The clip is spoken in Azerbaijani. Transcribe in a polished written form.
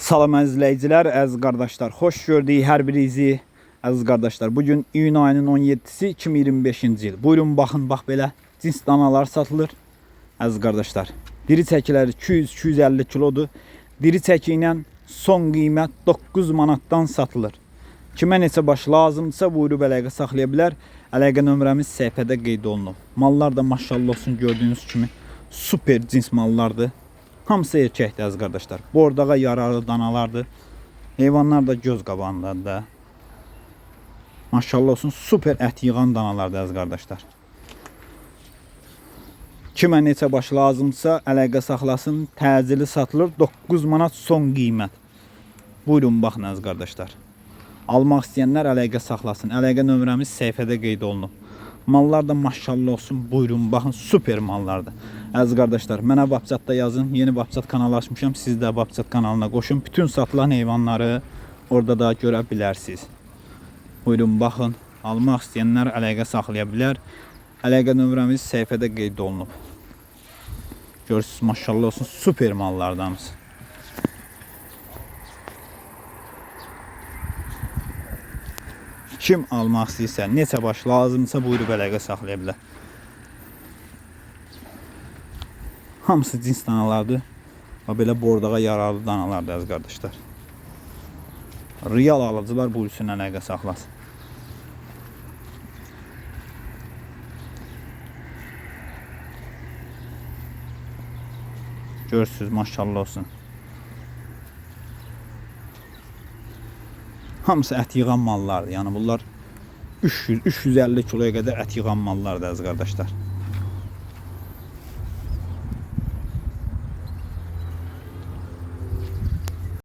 Salam əziz izləyicilər, əziz qardaşlar. Xoş gördük hər birinizi. Əziz qardaşlar, bu gün iyun ayının 17-si 2025-ci il. Buyurun baxın, bax belə cins danalar satılır. Əziz qardaşlar, diri çəkiləri 200-250 kilodur. Diri çəki ilə son qiymət 9 manatdan satılır. Kimə neçə baş lazımdırsa buyurub əlaqə saxlaya bilər. Əlaqə nömrəmiz səhifədə qeyd olunub. Mallar da maşallah olsun gördüyünüz kimi super cins mallardır. Hamısı erkəkdir əziz qardaşlar. Bordağa yararlı danalardır. Heyvanlar da göz qabağındadır da. Maşallah olsun super ət yığan danalardır əziz qardaşlar. Kimə neçə baş lazımdırsa əlaqə saxlasın. Təcili satılır. 9 manat son qiymət. Buyurun baxın əziz qardaşlar. Almaq istəyənlər əlaqə saxlasın. Əlaqə nömrəmiz səhifədə qeyd olunub. Mallar da maşallah olsun. Buyurun baxın super mallardır. Əziz qardaşlar, mənə WhatsApp-da yazın. Yeni WhatsApp kanalı açmışam. Siz də WhatsApp kanalına qoşun. Bütün satılan heyvanları orada da görə bilərsiniz. Buyurun baxın. Almaq istəyənlər əlaqə saxlaya bilər. Əlaqə nömrəmiz səhifədə qeyd olunub. Görürsüz maşallah olsun super mallardanız. Kim almaq istəyirsə, neçə baş lazımsa buyurub əlaqə saxlaya bilər. Hamısı cins danalardır. Və belə bordağa yararlı danalardır əziz qardaşlar. Real alıcılar buyursun əlaqə saxlasın. Görürsüz maşallah olsun. Hamısı ət yığan mallardır. Yəni bunlar 300-350 kiloya qədər ət yığan mallardır əziz qardaşlar.